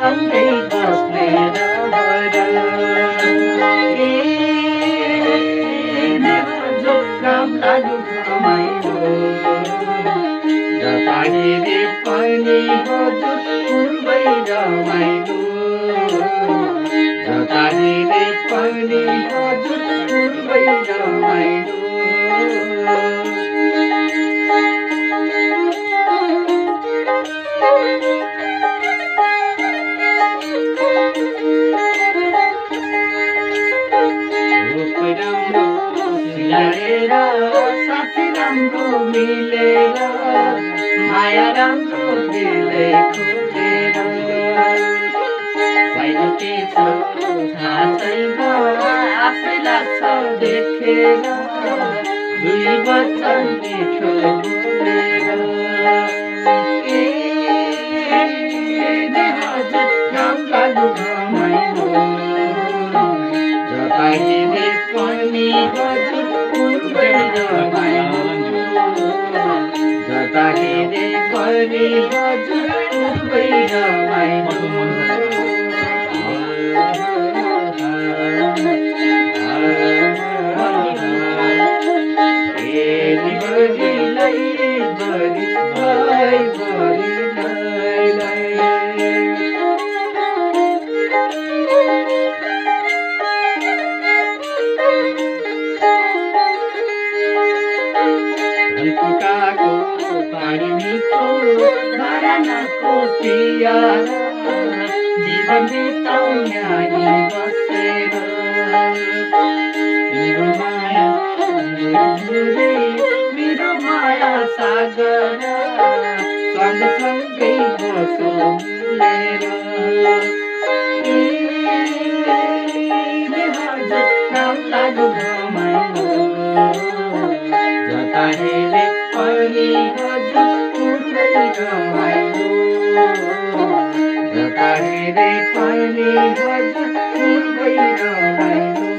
सँगै बस्ने रहर हजुर काम लाग्यो रमाइलो जता हेरे पनि हजुर पूर्वै रमाइलो जता हेरे पनि हजुर पूर्वै रमाइलो मिलेर साथी राम्रो मिलेर माया राम्रो दिलै खोजेर छैन के छ थाहा छैन आफै लाग्छ देखेर दुई वचन मिठो बोलेर हजुर काम लाग्यो रमाइलो जता हेरे पनि हजुर पूर्वै रमाइलो जता हेरे पनि हजुर पूर्वै रमाइलो ढलपुकाको पानी मिठो धरानाको पियारा जीवन बिताउने यहीँ बसेर मेरो माया सागर सँगसँगै बसौँ मिलेर हजुर काम लाग्यो रमाइलो जता हेरे पनि हजुर पूर्वै रमाइलो जता हेरे पनि हजुर पूर्वै रमाइलो